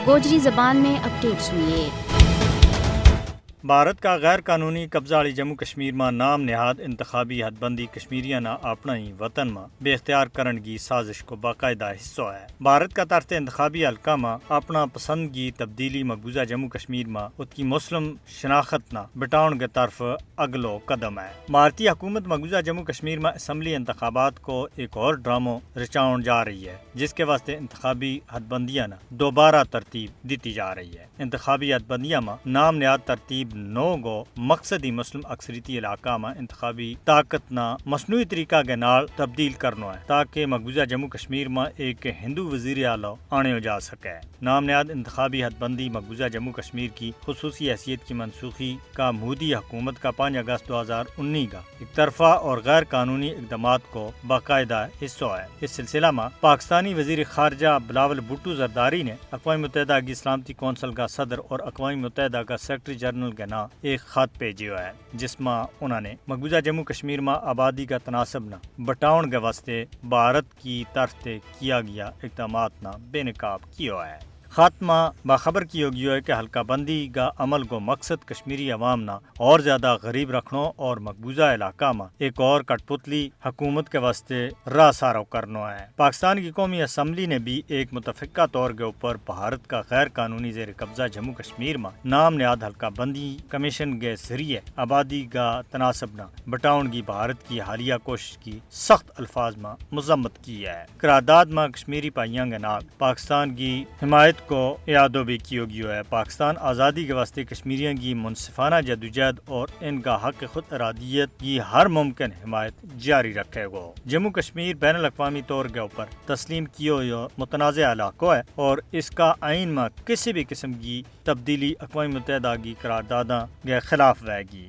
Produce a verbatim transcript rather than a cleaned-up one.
گوجری زبان میں اپڈیٹ سنیے۔ بھارت کا غیر قانونی قبضہ آلی جموں کشمیر ما نام نہاد انتخابی حد بندی کشمیریاں نا اپنا ہی وطن ما بے اختیار کرن کی سازش کو باقاعدہ حصو ہے۔ بھارت کا ترت انتخابی حلقہ ما اپنا پسند کی تبدیلی مقبوضہ جموں کشمیر ما ات کی مسلم شناخت نا بٹاؤن کے طرف اگلو قدم ہے۔ بھارتی حکومت مقبوضہ جموں کشمیر ما اسمبلی انتخابات کو ایک اور ڈرامو رچاؤن جا رہی ہے، جس کے واسطے انتخابی حد بندیاں نا دوبارہ ترتیب دتی جا رہی ہے۔ انتخابی حد بندیاں ما نام نہاد ترتیب نو گو مقصدی مسلم اکثریتی علاقہ ما انتخابی طاقت نا مصنوعی طریقہ کے نال تبدیل کرنو ہے، تاکہ مقبوضہ جموں کشمیر ما ایک ہندو وزیر اعلیٰ آنیو جا سکے۔ نام نہاد انتخابی حد بندی مقبوضہ جموں کشمیر کی خصوصی حیثیت کی منسوخی کا مودی حکومت کا پانچ اگست دو ہزار انی کا ایک طرفہ اور غیر قانونی اقدامات کو باقاعدہ حصو ہے۔ اس سلسلہ ما پاکستانی وزیر خارجہ بلاول بھٹو زرداری نے اقوام متحدہ کی سلامتی کونسل کا صدر اور اقوام متحدہ کا سیکرٹری جنرل کے ناں ایک خط بھیجیو ہے، جس ما انہاں نے مقبوضہ جموں کشمیر ما آبادی کا تناسب نا بٹاؤن کے واسطے بھارت کی طرف تے کیا گیا اقدامات نا بے نقاب کیو ہے۔ خط ما باخبر کیو گیو ہے کہ حلقہ بندی کا عمل کو مقصد کشمیری عوام نا اور زیادہ غریب رکھنو اور مقبوضہ علاقہ ما ایک اور کٹ پتلی حکومت کے واسطے راہ سارو کرنو ہے۔ پاکستان کی قومی اسمبلی نے بھی ایک متفقہ طور کے اوپر بھارت کا غیر قانونی زیر قبضہ جموں کشمیر ما نام نہاد حلقہ بندی کمیشن کے ذریعے آبادی کا تناسب نا بٹاؤن کی بھارت کی حالیہ کوشش کی سخت الفاظ ما مذمت کی ہے۔ قرارداد ما کشمیری پائیاں کے نال پاکستان کی حمایت کو اعادو بھی کیو گیو ہے۔ پاکستان آزادی کے واسطے کشمیریاں کی منصفانہ جدوجہد اور ان کا حق خود ارادیت کی ہر ممکن حمایت جاری رکھے گو۔ جموں کشمیر بین الاقوامی طور کے اوپر تسلیم کیو ہویو متنازعہ علاقو ہے اور اس کا آئین ما کسی بھی قسم کی تبدیلی اقوام متحدہ کی قرارداداں کے خلاف وھے گی۔